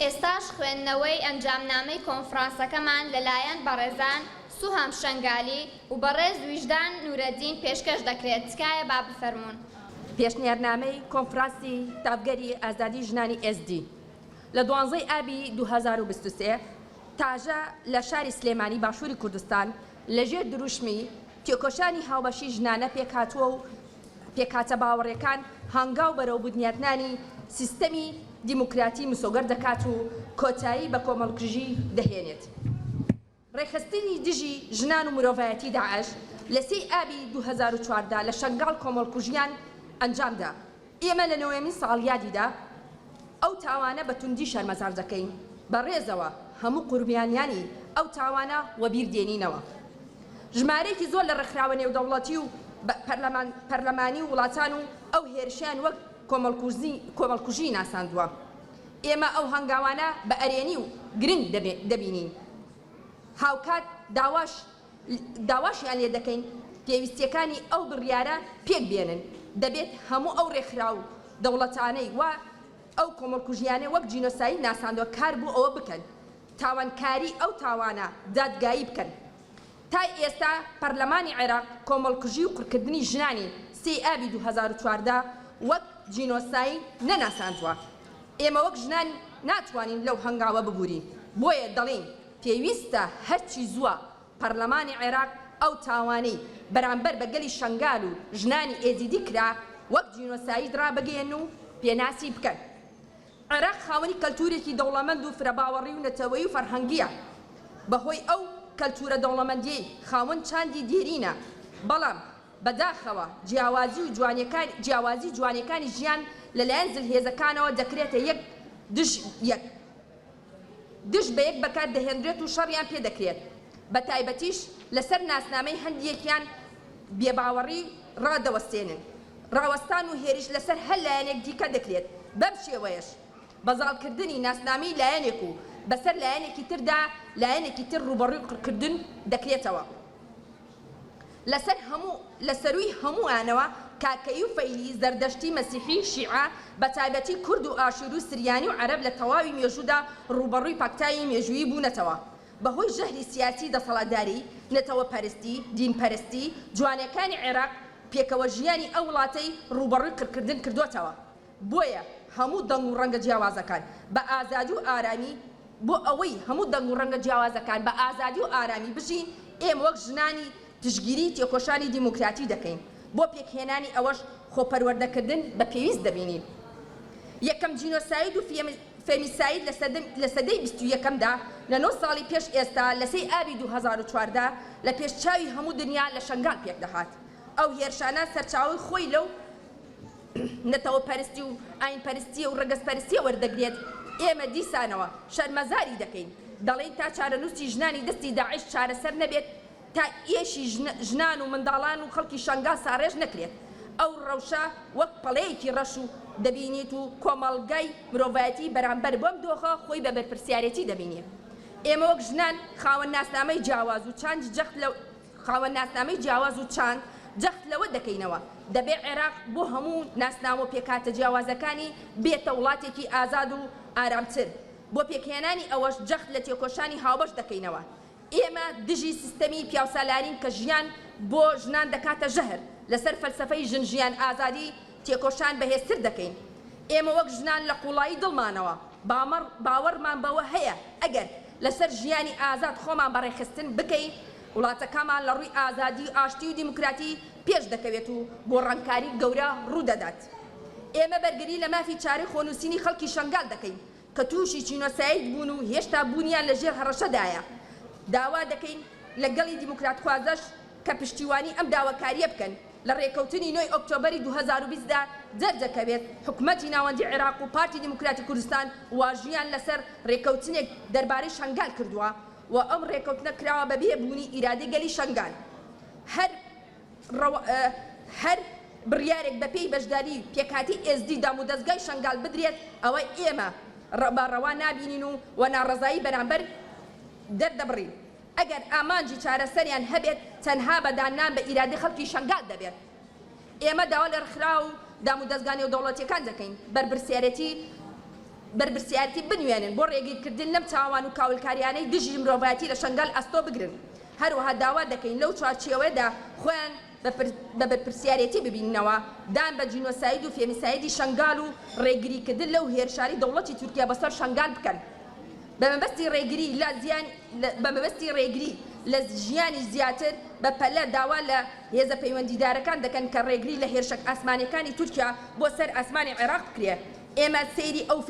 ئێستاش خوێندنەوەی ئەنجامنامەی کۆنفرانسەکەمان لەلایەن بەڕێزان سوهام شەنگالی و بەڕێز ویژدان نورەدین پێشکەش دەکرێت، تکایە با بفەرموون. پێشنیارنامەی کۆنفرانسی تاڤگەری ئازادی ژنانی ئێزدی لە دوانزەی ئابی 2023 تاژە لە شاری سلێمانی باشووری کوردستان لەژێر دروشمی تێکۆشانی هاوبەشی ژنانە پێکهاتووە و پێکهاتە باوەڕیەکان هانگاو بەرەو بنیاتنانی سیستەمی دیموکراتی مسۆگەر دەکات و کۆتایی بە کۆمەڵکوژی دەهێنێت. ڕێکخستنی دژی ژنان و مرۆڤایەتی داعش لە سێی ئابی 2014 لە شەنگاڵ کۆمەڵکوژیان ئەنجامدا. ئێمە لە نۆیەمین ساڵیادیدا ئەو تاوانە بە توندی شەرمەزار دەکەین، بە ڕێزەوە هەموو قوربانیانی ئەو تاوانە وەبیر دێنینەوە. ژمارەیەکی زۆر لە ڕێکخراوە نێودەوڵەتی و پەرلەمانی و وڵاتان و ئەو هێرشەیان وەک کۆمەڵکوژی ناساندووە. ئێمە ئەو هەنگاوانە بە ئەرێنی و گرنگ دەبینین. هاوکات داواش داواشیان لێ دەکەین پێویستییەکانی ئەو بڕیارە پێک بێنن. دەبێت هەموو ئەو ڕێکخراو و دەوڵەتانەی وا ئەو کۆمەڵکوژییانەی وەک جینۆساید ناساندووە کار بۆ ئەوە بکەن تاوانکاری ئەو تاوانە دادگایی بکەن. تا ئێستا پەرلەمانی عێراق کۆمەڵکوژی و قڕکردنی ژنانی سێی ئابی 2014 وەک جینۆساید نەناساندووە. ئێمە وەک ژنان ناتوانین لەو هەنگاوە ببورین، بۆیە دەڵێین پێویستە هەرچی زووە پەرلەمانی عێراق ئەو تاوانەی بەرامبەر بە گەلی شەنگال و ژنانی ئێزیدی کرا وەک جینۆساید ڕابگەیەنن و پێناسی بکەن. عێراق خاوەنی کەلتوورێکی دەوڵەمەند و فرەباوەڕی و نەتەوەیی و فەرهەنگییە، بەهۆی ئەو کەلتوورە دەوڵەمەندییەی خاوەن چاندی دێرینە، بەڵام بەداخەوە جیاوازی و جیاوازی و جوانییەکانی ژیان لەلایەن زلهێزەکانەوە دەکرێتە یەک دژ یەک دژ بەیەک بەکار دەهێنرێت و شەڕیان پێ دەکرێت، بەتایبەتیش لەسەر ناسنامەی هەندیەکیان بێباوەڕی ڕادەوەستێنن. ڕاوەستان و هێرش لەسەر هەر لایەنێک دیکە دەکرێت، بەم شێوەیەش بە زاڵکردنی ناسنامەی لایەنێک و بەسەر لایەنێکی تردا لایەنێکی تر ڕووبەڕووی قڕکردن دەکرێتەوە. لەسەر هەموو لە سەرووی هەمووانەوە کاکەیی و فەیلی، زەردەشتی، مەسیحی، شیعە، بە تایبەتی کورد و ئاشووری و سریانی و عەرەب لە تەواوی مێژوودا ڕووبەڕووی پاکتاوی مێژوویی بوونەتەوە. بەهۆی ژەهری سیاسی دەسەڵاتداری، نەتەوەپەرستی، دینپەرستی، جوانەکانی عێراق پێکەوەژیانی ئەو وڵاتەی ڕووبەڕووی قڕکردن کردۆتەوە. بۆیە هەموو دەنگ و ڕەنگە جیاوازەکان بە ئازادی و ئارامی بۆ ئەوەی هەموو دەنگ و ڕەنگە جیاوازەکان بە ئازادی و ئارامی بژین، ئێمە وەک ژنانی پشتگیری تێکۆشانی دیموکراتی دەکەین، بۆ پێکهێنانی ئەوەش خۆپەروەردەکردن بە پێویست دەبینین. یەکەم جینۆساید و فێمیساید لە سەدەی 21ەمدا لە نۆ ساڵی پێش ئێستا لە سێی ئابی 2014 لە پێش چاوی هەموو دنیا لە شەنگال پێکدەهات. ئەو هێرشانە سەرچاوەی خۆی لەو نەتەوەپەرستی و ئاینپەرستی و ڕەگەزپەرستیە وەردەگرێت، ئێمە دیسانەوە شەرمەزاری دەکەین، دەڵێین تا چارەنووسی ژنانی دەستی داعش چارەسەر نەبێت، تا ئێشی ژنان و منداڵان و خەڵکی شەنگال ساڕێژ نەکرێت، ئەو ڕەوشە وەک پەڵەیەکی ڕەش و دەبینیت و کۆمەڵگای مرۆڤایەتی بەرامبەر بەم دۆخە خۆی بە بەرپرسیارێتی دەبینێ. ئێمە وەک ژنان خاوەن ناسنامەی جیاواز و چاند جەخت لە خاوەن ناسنامەی جیاواز و چاند جەخت لەوە دەکەینەوە، دەبێ عێراق بۆ هەموو ناسنامە و پێکهاتە جیاوازەکانی بێتە وڵاتێکی ئازاد و ئارامتر، بۆ پێکهێنانی ئەوەش جەخت لە تێکۆشانی هاوبەش دەکەینەوە. ئێمە دژی سیستەمی پیاوسالارین کە ژیان بۆ ژنان دەکاتە ژەهر، لەسەر فەلسەفەی ژن ژیان ئازادی تێکۆشان بەهێزتر دەکەین. ئێمە وەک ژنان لە قوڵایی دڵمانەوە باوەڕمان بەوە هەیە ئەگەر لەسەر ژیانی ئازاد خۆمان بەڕێکخستن بکەین، وڵاتەکەمان لە ڕووی ئازادی و ئاشتی و دیموکراتی پێش دەکەوێت و گۆڕانکاری گەورە ڕوودەدات. ئێمە بەرگری لە مافی چارەی خۆنووسینی خەڵکی شەنگال دەکەین کە تووشی جینۆساید بوون و هێشتا بوونیان لە ژێر هەڕەشەدایە. داوا دەکەین لە گەلی دیموکراتخوازش کە پشتیوانی ئەم داواکارییە بکەن. لە ڕێکەوتنی نۆی ئۆکتۆبەری 2020 دا دەردەکەوێت حکومەتی ناوەندی عێراق و پارتی دیموکراتی کوردستان واژوویان لەسەر ڕێکەوتنێک دەربارەی شەنگال کردووە و ئەم ڕێکەوتنە کراوە بە بێ بوونی ئیرادەی گەلی شەنگال. هەر هەر بڕیارێک بەپێی بەشداری پێکهاتەی ئێزدی دامودەزگای شەنگال بدرێت ئەوە ئێمە بە ڕەوا نابینین و و ناڕەزایی بەرامبەر دەردەبڕین. ئەگەر ئامانجی چارەسەریان هەبێت تەنها بە داننان بە ئیرادەی خەڵکی شەنگال دەبێت. ئێمە داوا لە ڕێکخراو و دامودەزگا نێودەوڵەتییەکان دەکەین بەرپرسیارێتی. بەرپرسیارێتی بنوێنن بۆ ڕێگریکردن لەم تاوان و کاولکاریانەی دژی مرۆڤایەتی لە شەنگال ئەستۆ بگرن. هەروەها داوا دەکەین لەو چوارچێوەیەدا خۆیان بە بەرپرسیارێتی ببیننەوە، دان بە جینۆساید و فێمیسایدی شەنگال و ڕێگریکردن لەو هێرشانەی دەوڵەتی تورکیا بۆ سەر شەنگال بکەن بە مەبەستی ڕێگری لە زیان بە مەبەستی ڕێگری لە ژیانی زیاتر بە پەلە داوا لە هێزە پەیوەندیدارەکان دەکەن کە ڕێگری لە هێرشە ئاسمانیەکانی تورکیا بۆ سەر ئاسمانی عێراق بکرێ. ئێمە سەیری ئەو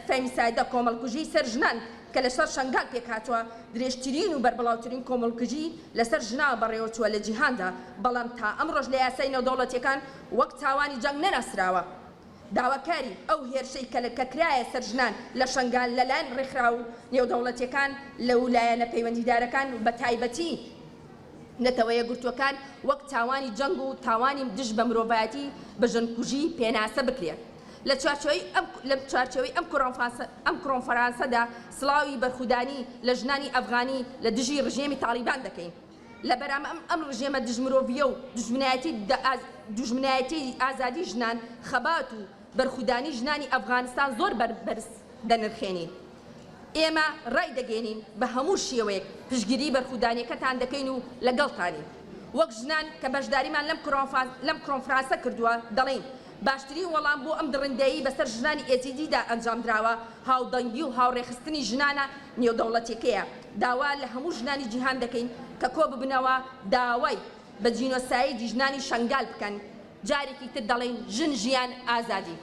فێمیسایدە کۆمەڵکوژیی سەر ژنان کە لەسەر شەنگال پێکهاتووە، درێژترین و بەربڵاوترین کۆمەڵکوژی لەسەر ژنان بەڕێوەچووە لە جیهاندا، بەڵام تا ئەمڕۆش لە یاسای نێودەوڵەتییەکان وەک تاوانی جەنگ نەناسراوە. داواکاری ئەو هێرشەی کە کە کرایە سەر ژنان لە شەنگال لەلایەن ڕێکخراو نێودەوڵەتییەکان و لایەنە پەیوەندیدارەکان و بەتایبەتی نەتەوە یەکگرتووەکان وەک تاوانی جەنگ و تاوانی دژ بە مرۆڤایەتی بە ژنکوژی پێناسە بکرێت. لە چوارچێوەی ئەم لە چوارچێوەی ئەم ئەم کۆنفرانسەدا سڵاوی بەرخودانی لە ژنانی ئەفغانی لە دژی ڕژێمی تاڵیبان دەکەین. لە بەرامبەر ئەم ئەم ڕژێمە دژمرۆڤییە و دوژمنایەتی دوژمنایەتی ئازادی ژنان، خەبات و بەرخودانی ژنانی ئەفغانستان زۆر بەرز دەنرخێنین. ئێمە ڕایدەگەیەنین بە هەموو شێوەیەک پشتگیری بەرخودانیەکەتان دەکەین و لەگەڵتانین. وەک ژنان کە بەشداریمان لەم کۆنفرانسە کردووە دەڵێین باشترین وەڵام بۆ ئەم دڕندەیی بەسەر ژنانی ئێزیدیدا ئەنجامدراوە هاودەنگی و هاوڕێکخستنی ژنانە نێودەوڵەتیەکەیە. داوا لە هەموو ژنانی جیهان دەکەین کە کۆببنەوە داوای بە جینۆسایدی ژنانی شەنگال بکەن. جارێکی تر دەڵێین ژن ژیان ئازادی.